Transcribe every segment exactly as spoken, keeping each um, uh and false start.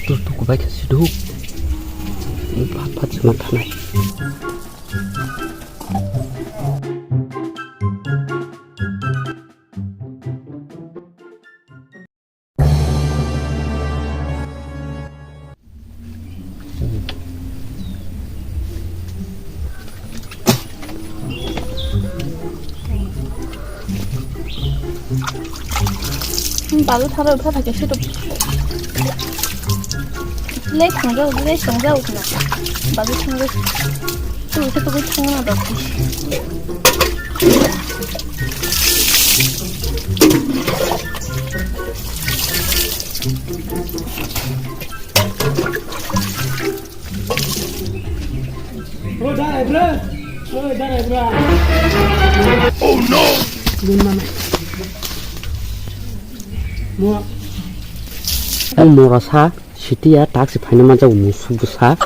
Tuk tuk bai kha si duk. Phat phat se ma thanai. Balu tharo kha thake situ. Lei thangja, lei thangja ukna. Balu thangja. Tu se tu thangna dok. Oh no! Ang mora sa, sitiya tak si phaina manjago musuk bwsa.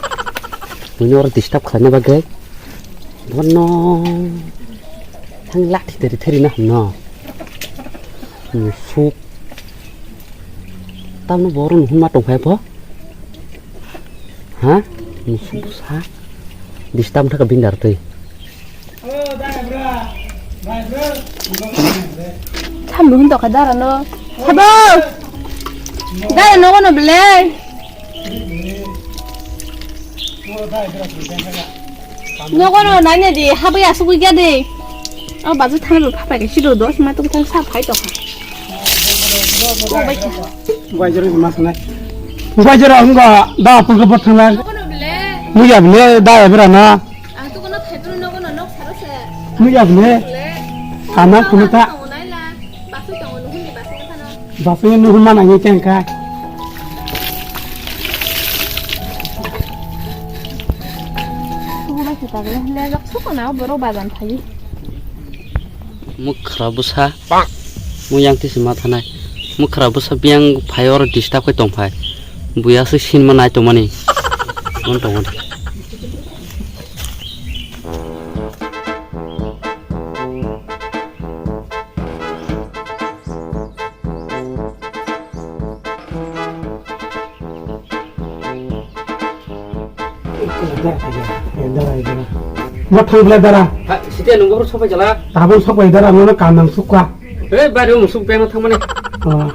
Buino oro disturb khlaina bagwi. Bono thang lathi teri theri na hamno. Musuk. Tamno boro nuhun ma tongphai pho. Ha? Musuk sa. Disturb thaka bindar tei. Tham nuhun tokha dara no. Habo. Dara no kono belai. Nogo no nanya di, habai asugwi gya de. O bazu thani bo phapai ke sido dos ma tung tung sa phai tokha. Guaijero ma sanai. Guaijero hwnga da purka bot thangna. Nogo no bele. Muya bele da ebra na. Ang tu kono thaibrwi nogo no nok saro se. Muya bele. Bele. Kana khunu ta. Tongo nai la. Basu tongo nuhun ni basu ka thano. Basu ni nuhun mana ngi keng ka. Sugu bai se tagre, lejak suko na borok bajan phai. Mukhra bwsa. Mu yang tisi ma thanai. Mukhra bwsa biyang phai oro disturb khai tong phai. Buya se sin ma nai tong mani. Mon tong mani. Bo thang bwlai dara. Ha, site nung bohor sopai jala. Tabuk sopai dara, nono kam nang sukha. He, bari um suk beng thang mani. Oh.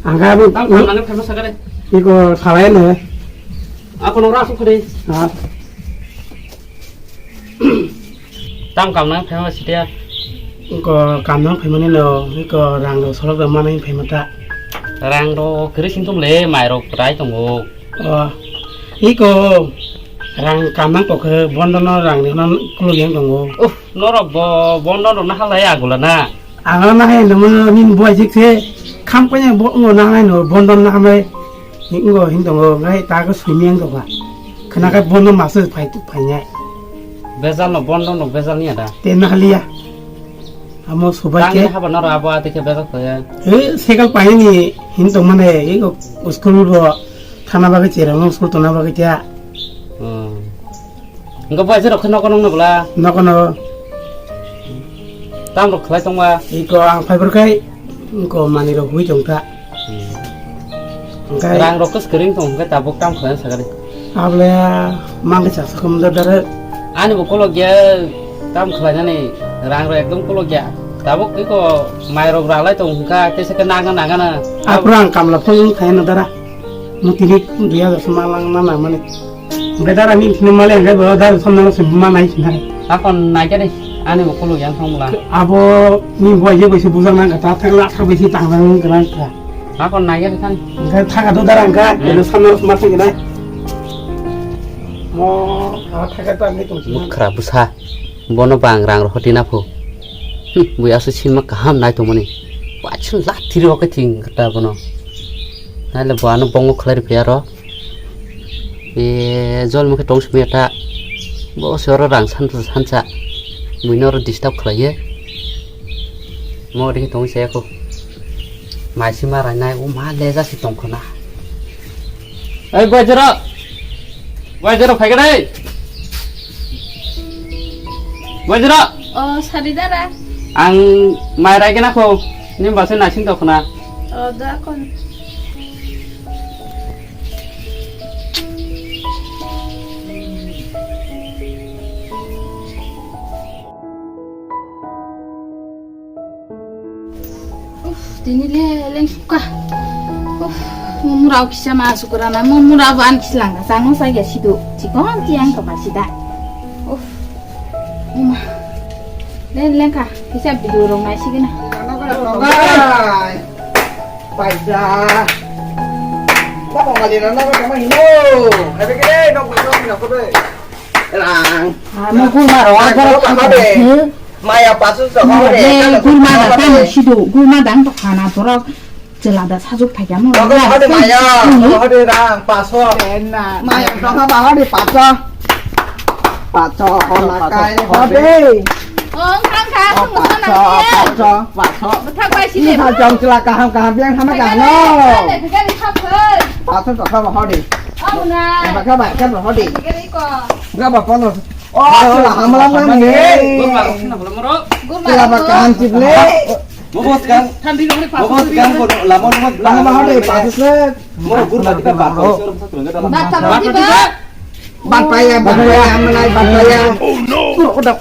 Angka bo. Tam kam nang thang sakare. Iko salai ne. Ako nora suk khade. Ha. Tam kam nang phaima site. Ko kam nang phaimani no, ko rang rok solok rok manai phaima ta. Rang rok kiri sing tum le, mai rok rai tongo. O, iko rang kam nang kok khe bondo no rang ni no kulo yang tongo. Uff, norok bo bondo no nahalai agula na. Ang no nahai no mo nin boi jik se kham ko yang bo ngo nahalai no bondo nahalai. Ni ngo hin tongo ngai ta ko sumi yang tongo. Khna kai bondo masu phai phai nai. Bezal no bondo no bezal ni ada. Te nahaliya. Amo subai ke. Tang haba noro abo ate khe bebak khoya. E, sekal paini hin tong mane, e, school bo thana bagwi cherang, school tona bagwi tia. Hmm. Engko bai jero kheno kono no bla. Nokono. Tam rok khlai tongma. Iko ang phaibar kai, engko mani rok hui tong ta. Hmm. Engkai rang rok kwswkring tong hwnkhe tabuk tam khlaina sakari. Abole mangkhe chaksa khum da dare. Ani bo kolok ya tam khlainani rang rok ekdom kolok ya. Tabuk iko mai rok ralai tong hwnkha tei se khe nangna nangana. Apra ang kamla phone khaina dara. Mutini dui hajar se malang na nangmani. Hwnkhe dara ni thini male hwnkhe bo dara samna se ma nai sinai. Akon naikhe de ani bo kolok yang thang bwla. Abo ni bo je bai se bujang nang kha ta thang la thang bai se tang nang kha. Akon naikhe de thang. Hwnkhe thang ka to dara hwnkha. Hmm. Eno samna ma thang nai. Mo ka thang ka ta ni tong. Mukhra bwsa. Bono bang rang rok hoti na phu. Hmm, bui asu sinma kaham nai tongmani. Waisung lathiri o khe thing kha ta bono. Naile bo ano bongo khlai rw phi aro. E, jol mokhe tong simi ta. Bo se oro rang sansa sansa. Buino oro disturb khlaiye. Mo ri tong se ko. Mai si ma rai nai o ma leja si tong khona. Ei, Bajra. Bajra, phai gana. Bajra. O, sari dara. Ang mai rai gana ko. Nini bwsai naising tongkha na? O, da kon. Uf, tini le leng suka. Uf, mura kisa ma sukra na, mura ban kislanga, sango sa ya sidu. Chikon tiang to ka sida. Uf. Uma. Len lengkha, kisa video rong nai sigina. Paisa. Ba kong kali rana ba kama hino. Habe ke dei, nok nok nok be. Rang. Ah, mo gul ma ro, ah, ah, gul ma be. Maya pasu so hore. Gul ma da tamo sidu, gul ma dang to khana borok. Chwla da sajuk phaikha mo. Nogo hade maya, nogo hade rang, paso. Maya nogo ba hade paso. Paso, hona kai hade. Ong khang kha, sung sung nang ye. Paso, paso. Bwthak bai sini. Ni ha jong chwla kaham kaham biang hama kaham no. Gari khap khoi. Paso to khaba hade. Ong na. Ba khaba khaba hade. Gari ko. Ga ba pano. Oh, chwla hamla nang ni. Gurma sina bolo moro. Chwla ba kaham chiple. Bobos kan. Thandi nongri paso. Bobos kan ko lama lama. Lama lama hade paso se. Mo gurma kita ba ko. Doctor ba. Bat paya, bat paya, amalai bat paya. Oh no.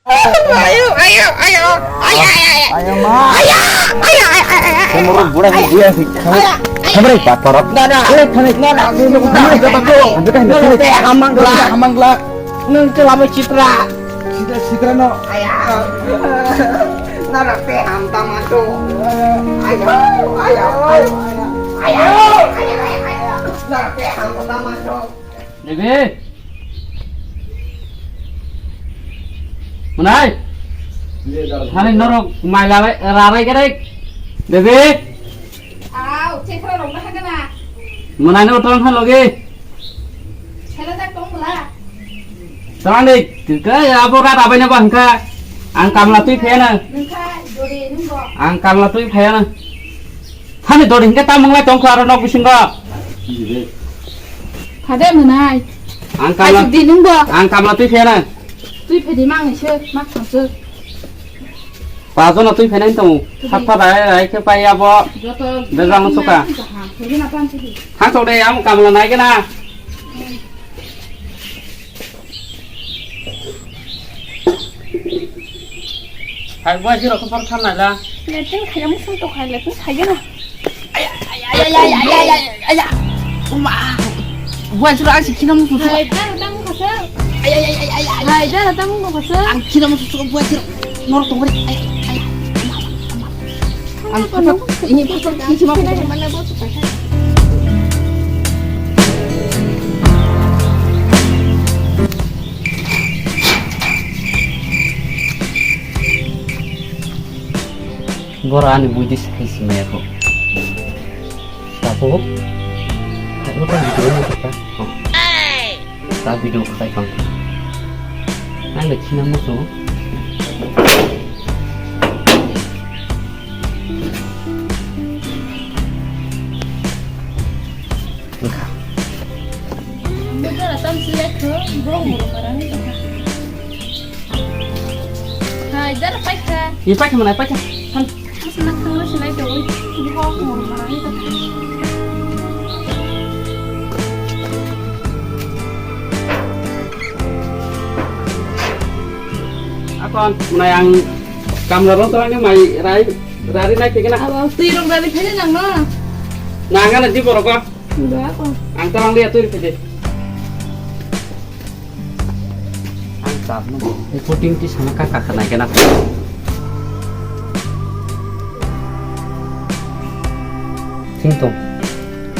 Ayo, ayo, ayo. Ayo, ayo, ayo. Ayo, ma. Ayo, ayo, ayo, ayo. Kamu orang budak ni dia sih. Kamu, kamu ni bat parok. Nana. Nana. Nana. Nana. Nana. Nana. Nana. Nana. Nana. Nana. Nung chwla bai chitra. Chitra, chitra no. Aya. Narok te ham tama to. Ayo, ayo, ayo. Ayo, ayo, ayo, ayo. Narok te ham tama to. Devi. Munai. Hani norok mai labai, rabai kerek. Devi. Au, chekra rok na hagana. Munai no tong han logi. Sela tak tong bela. Tang ni, ke abo rat abai na ba hangka. Ang kamla twi phaya na. Nungkha, dori nungbo. Ang kamla twi phaya na. Thani dori hingke tamung lai tongkha aro nok bisingo. Phade munai. Ang kamla. Asuk di nungbo. Ang kamla twi phaya na. Twi phedi mang ise, mak thangse. Pajono twi phainai tong. Twi. Sat pha rai rai khe pai abo. Joto. Dejang suka. Kaham. Thangtok de, ang kamla nai gana. Hai, buai sirok khe por thangnai la. Leting khaiya musung tok hai, leting khaiya na. Aya, aya, aya. Uma. Buai sirok ang si khina musung tok. Hai, dar dang khasa. Aya, aya, aya, aya. Hai, dar dang khasa. Ang khina musung tok buai sirok. Norok tong bari. Aya, aya. Ang kono ini pasal kisi mau. Boro ani buidi sakai simaya ko. Tapo. Tapo ta video ni kata. Ta video khatai pang. Ang le khina musu. Wngkha. Bwtara tam si lekho, bro moro marani tongkha. Hai, dara paikha. Ye paikha mana paikha. Han. Asna khangno sinai tongwi, bro moro marani tongkha. Akon, mwnai ang kamla rok tongani mai rai, rari nai phikna. Abo twi rok rari phikna nang no? Nang ana di borok ko. Ba ko. Ang tong liya twi phikde. Ang chap no. Ni puting ti sana ka ka nai kena. Sing tong.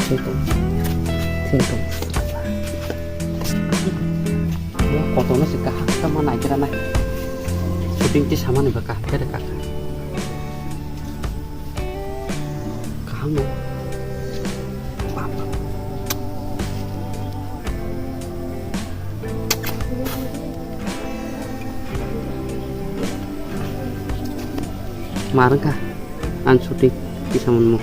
Sing tong. Sing tong. Kotorno se kaham tamo naigra nai. Shooting ti samani ba kaham khe de kaham. Kaham no. Marang ka. Ang shooting kisa monmo.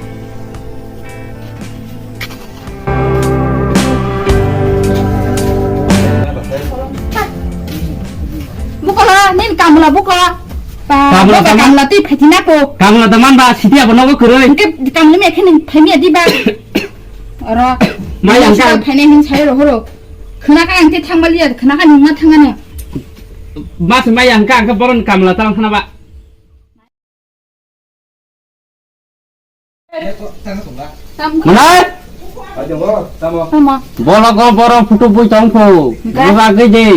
Buko la, nin kamla buko. Kamla ba tama- kamla twi phaiti na ko. Kamla da man ba sidi abo nogo kwrwi. Hwnkhe kamla me khe nung phaimiya di ba. Oro. Mai yang ka. Phainai hin sai ro horo. Khna ka ang te thang baliya, khna ka nung ma thang ano. Mas mai yang ka ang ka boron kamla tang khna ba. Manai? Tamo. Bolo go boro photo bui tong pho. Ga. Buja gwi de.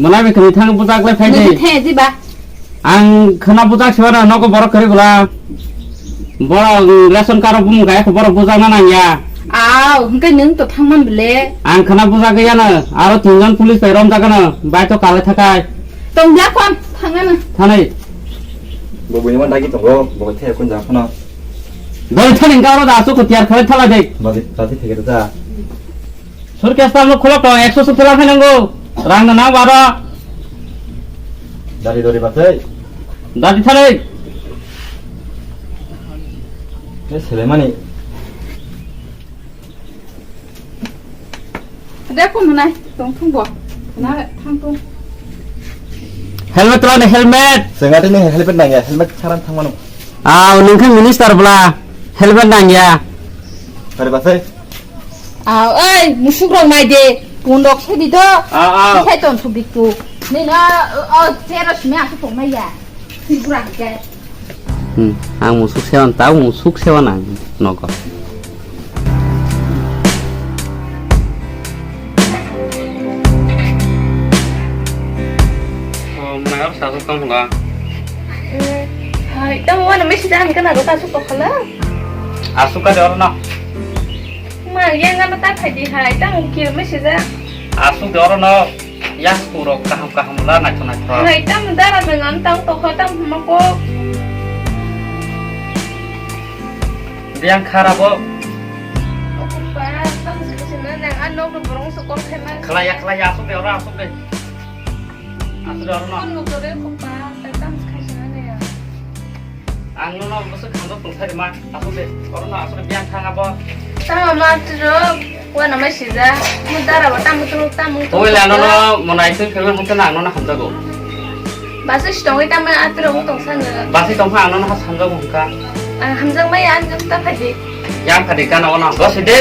Manai be kwrwi thang buja gwi phai de. Nini the di ba? Ang khna buja siwa na nogo boro kwrwi bula. Boro, mm, ration card bumung gaya kho boro buja na nang ya. Aw, hwnkhe nung to thang man bele. Ang khna buja gwi ya na. Aro tinjon police bai rom jaga na. Bai to kale thakai. Tong bla khon, thang ano. Thanai. Bo buini man dagi tongo, bo the kun ja khana. Doi thani ka oro da su ko tiar khare thala de. Ba de, ba de thege da. Sur ke stam lo khulok to, ekso su thala phe nango. Rang na na baro. Dari dori ba sei. Dadi thalai. Ni selemani. Deko nunai, tong thung bo. Na thang thung. Helmet rw ni helmet. Sengati ni helmet nangya, helmet saran thang mano. Aw, nung khe minister bla helmet nangya. Kare basai? Aw, oi, musuk rok nai de, pun rok se di do. Aw, aw. Sai ton thuk dik tu. Ni na, o, o, teros me aku tong mai ya. Tripura ke. Hmm, ang musuk sewan, tau musuk sewan ang nogo. Oh, mwnai oro sasuk tong hwnba? Hmm, hai, tamo wano mesi jani kana ro kasuk tokhala? Asuk ka de oro no. Ma, yang ano ta khai di hai, tamo kir mesi ja. Asuk de oro no. Yang puro kaham kaham la naithok naithok. Hai, tamo dara jeng ang tang tokha tang huma ko. Yang kharabo. Opa, tamo se se na nang an nok borong se kon khai man. Khlaiya, khlaiya, asuk de oro, asuk de. Asuk de oro no. Kon nok dore ko pa, tamo se khai se na ya. Ang nono bwswk hamjak tong sai rwma, aswk de, orono aswk de biyang thang abo. Tamo ma turo, uanama sija, mo dara bo tamo turo, tamo turo. Oila nono monai twi phirma hwnkhe na ang nono hamjago. Basi sitongwi tamo aturo mo tong sano. Basi tongkha ang nono has hamjago hwnkha. Ang hamjak maya ang jok ta phadi. Yang phadi gana ono, gosi de.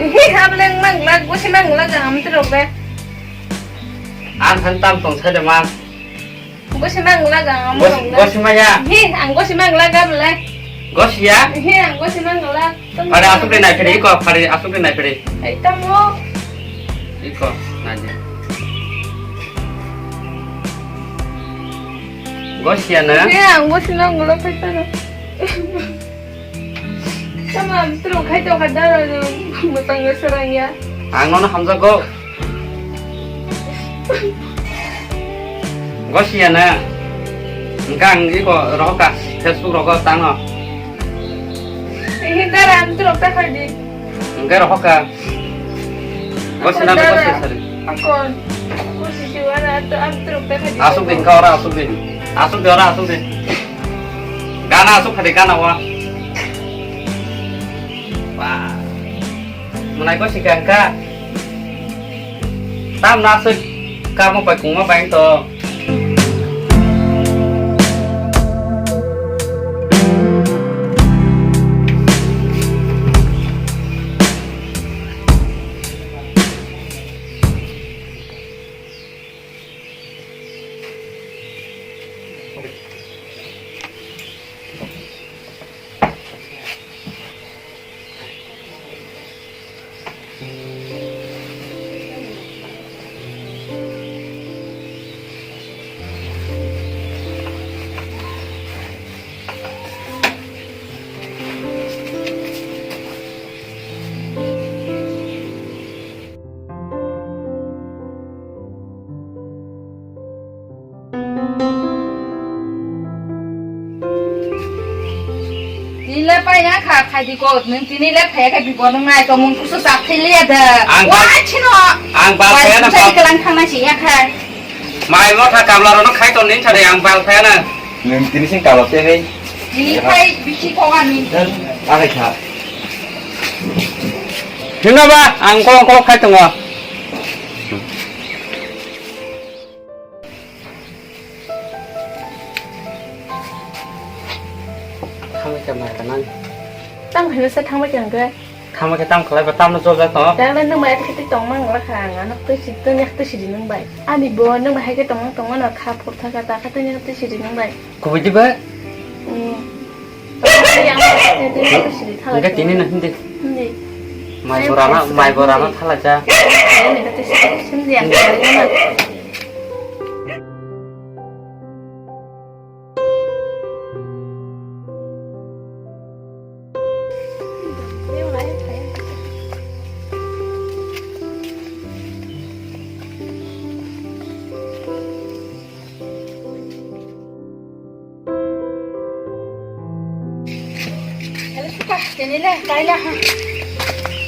Hi hableng manglak, gosi manglak ang turo be. Ang han tam tong sai de ma. Gosi mang laga, ang Gos-, mang laga. Gosi maya. Hi, ang gosi mang laga belai. Gosi ya? Hi, ang gosi mang laga. Phari asuk de nai phiri, iko, phari asuk de nai phiri. Ai, tamo. Iko, nai de. Gosi ya na? Hi, ang gosi mang laga, phai tano. Tamo ang turo khai tongkha dara no mwtang no srang ya. Ang nono hamjago. Gosi ya na. Engka ang iko rohoka Facebook rogo tano. Ini dara ang turo khai di. Engka rohoka. Gosi na gosi sari. Akon. Gosi siwa na to ang turo khai di. Asuk din ka ora asuk din. Asuk din ora asuk din. Gana asuk phadi gana wa. Wah. Mwnai ko sikang ka. Tam na sik kamo pai kungma pai to. Tini le paina kha, khai di ko, nung tini le phaya khe bibo nung nai tongmung kusu chak thai liya da. Ang Wa ba-, chino. Ang ba Wa phaya na chai ba- kelang thang na si ya khai. Mai mo tha kamla ro no khai ton nin chade ang bal phaya na. Nung tini sing kamla se hei. Tini khai bisi ko ani. Akai kha. Hino ba, ang kolong kolong khai tongo. Tang khaina sa thangbai khe hwnkhe. Thangbai khe tamo khlai ba, tamno jobjak tongo. Tang le nwng bai khe tong mang la kha, ang ano twi si, twi yak twi si di nwng bai. Ani bo nwng bai hai khe tong mang tong mano kha phur thang kha, ta kha twi yak twi si di nwng bai. Kubui di ba? Hmm. Tong mang yang twi yak twi si di thala. Hingke tini na hindi. Hindi. Mai borana, mai borana thala ja. Hindi. Tini le, kaila ha.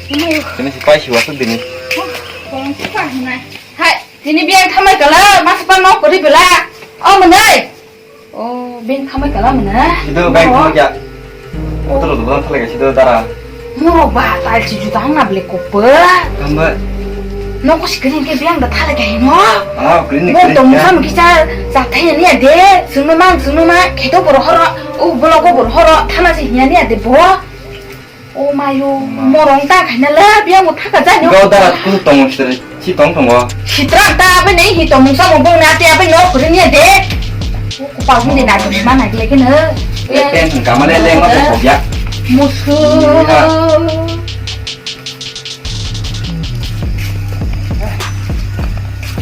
Ini si pai siwa tu bini. Hai, tini biang thamai kala, masa pan mau kori bela. Oh, menai. Oh, beng thamai kala mena? Itu beng thamai kya? Motor tu bang thalai kasi tu dara. Mo ba tal si juta hang na ble kopa. Kamba. Noko si kering ke beng da thalai kai no. Ah, kering ni. Mo kering to kya? Musam kisa sa thai ni ade. Sunu mang sunu ma kheto bor horo. O bolo ko bor horo thana si hiya ni ade bo. O mayo, morong ta khaina le, biang mo thaka jani. Gau dara kunu tong sir, si tong tongo. Sitra ta abe nei hi tong sa mo bong na te abe no kuri ni de. O kupal hung de na tu ma na le kene. Le pen kama le le ngo ko ya. Musu.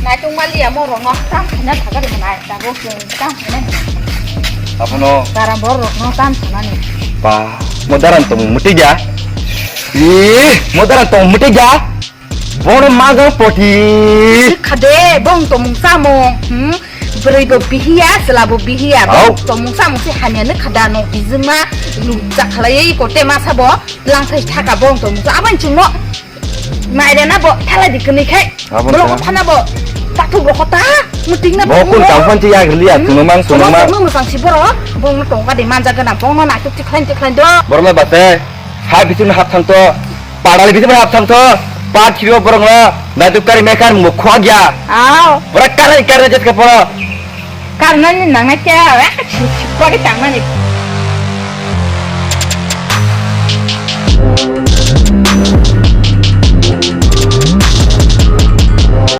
Naitung mali ya morong no tam khaina thaka de nai. Abono. Karam borok no tan sanani. Ba, mo daran tong muti ja. Ih, mo daran tong muti ja. Bono magang poti. Khade bong tomung samung. Hmm. Bwrwi bo bihiya, sela bo bihiya. Au. Bong tomung samung si hamya ne khada no bizima. Luk jakhalai ko te masa bo. Lang sai thaka bong tomung sa aban chungo. Mairena bo thala di kwnwi khai. Abo Bolo wngkha. Phana bo tathuk rokho ta. Muting na Bo bong kun no. Kam phan ti yag liya, Hmm? Tunung mang, tunung mang. Tunung mang sang si boro. Bong no tongka de manja gana bong no na tuk tikhlain tikhlain do. Borok lai bate. Hai bisin hap thang to. Padali bisin hap thang to. Pat khiro borok no. Na tuk kari mekar mo khwa gya. Aw. Bora kare kare jet ka poro. Karna ni nang na kya. Ko ke tang mani.